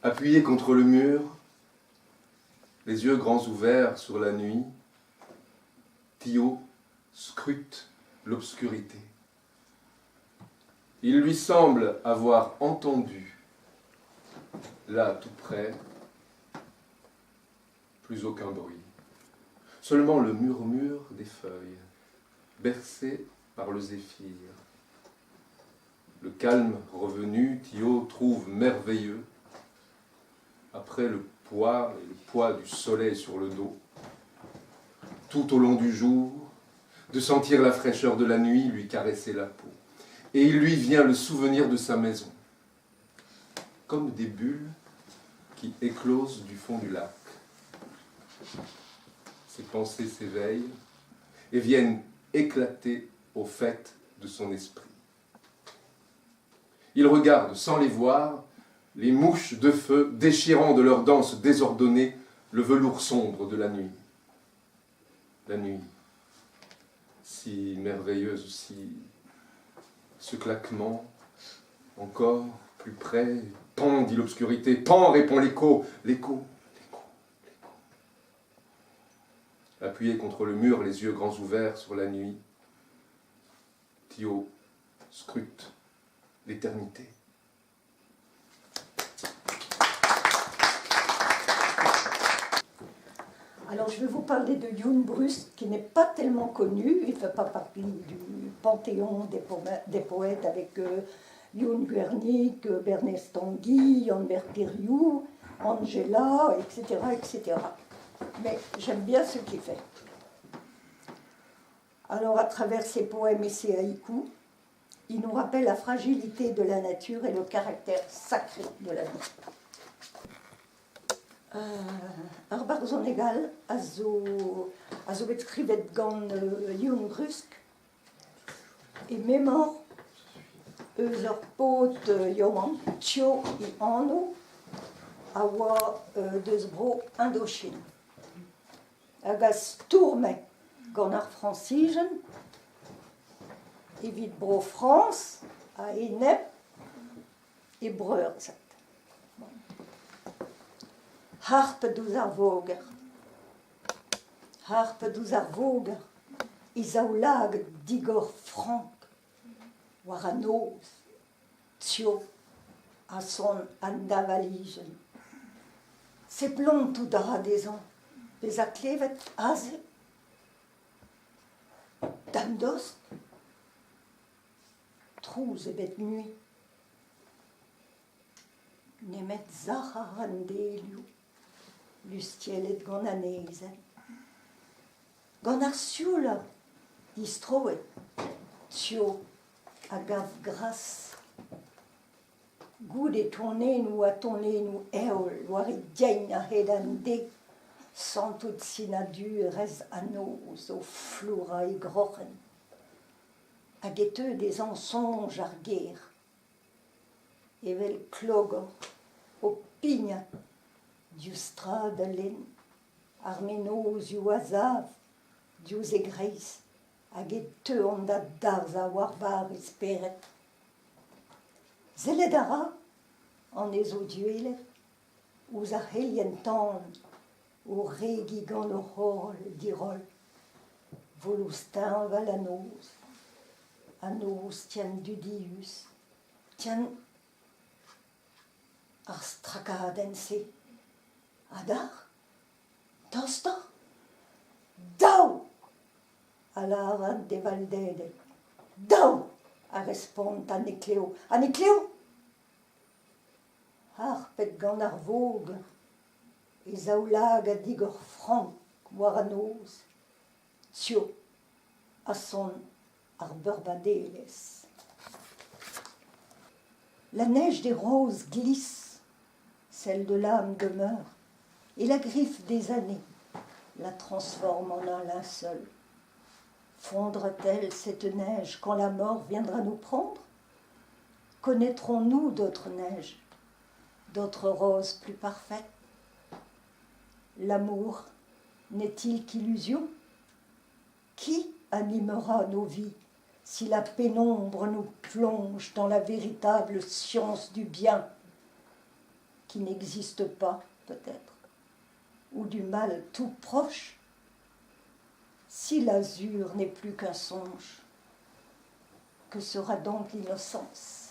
Appuyé contre le mur, les yeux grands ouverts sur la nuit, Tio scrute l'obscurité. Il lui semble avoir entendu, là tout près, plus aucun bruit. Seulement le murmure des feuilles, bercées par le zéphyr. Le calme revenu, Tio trouve merveilleux, après le poids et le poids du soleil sur le dos, tout au long du jour, de sentir la fraîcheur de la nuit lui caresser la peau. Et il lui vient le souvenir de sa maison, comme des bulles qui éclosent du fond du lac. Ses pensées s'éveillent et viennent éclater au fait de son esprit. Il regarde, sans les voir, les mouches de feu déchirant de leur danse désordonnée le velours sombre de la nuit. La nuit, si merveilleuse, si ce claquement, encore plus près, Pan, dit l'obscurité, Pan, répond l'écho, l'écho, l'écho, l'écho. Appuyé contre le mur, les yeux grands ouverts sur la nuit, Tio scrute l'éternité. Alors je vais vous parler de Youn Brus, qui n'est pas tellement connu, il ne fait pas partie du panthéon des, des poètes avec euh, Youn Guernic, Bernest Tanguy, Yann Berthiriou, Angela, etc., etc. Mais j'aime bien ce qu'il fait. Alors à travers ses poèmes et ses haïkus, il nous rappelle la fragilité de la nature et le caractère sacré de la vie. Euh, ar barzhoneg all a zo, a zo bet skrivet gant euh, Youn Brusk e memor eus ur paotr yaouank, Tio e anv, a oa euh, deus bro Indochine. Hag a stourme gant ar Frañsijen evit Bro-Frañs a-enep he breurzed. Harpet ouzh ar voger, harpet ouzh ar voger, e zaoulagad digor frank war an noz, Tio a son an deñvalijenn. Seblantout a ra dezhañ bezañ klevet aze, damdost, trouz ebet mui. Nemet sac'h an delioù lustiellet gant an aezhenn. Gant ar sioulañ distroet, Tio a gav gras. Goude tonennoù ha tonennoù heol war e dein a-hed an deiz, santout sinadurezh an noz o flourañ e groc'hen. Hag e teu dezhañ soñj ar gêr, evel klogor o pignat diouzh strad al lenn, ar mennozhioù a sav diouzh e greiz hag e teuont da darzhañ war varr e spered. Sellet a ra anezho duelet ouzh ar c'helien-tan o regiñ gant o c'horr diroll, volouz teñval an noz, an noz tien dudius, tien ar strakadenn-se. Adar, tostoc'h, daou ! a lavar an deval-dedek. Daou ! a respont an heklev. An heklev ? Harpet gant ar voger, e zaoulagad digor frank war an noz, Tio a son ar beurbadelezh. La neige des roses glisse, celle de l'âme demeure, et la griffe des années la transforme en un linceul. Fondra-t-elle cette neige quand la mort viendra nous prendre Connaîtrons-nous d'autres neiges, d'autres roses plus parfaites L'amour n'est-il qu'illusion Qui animera nos vies si la pénombre nous plonge dans la véritable science du bien? qui n'existe pas, peut-être, ou du mal tout proche, si l'azur n'est plus qu'un songe, que sera donc l'innocence?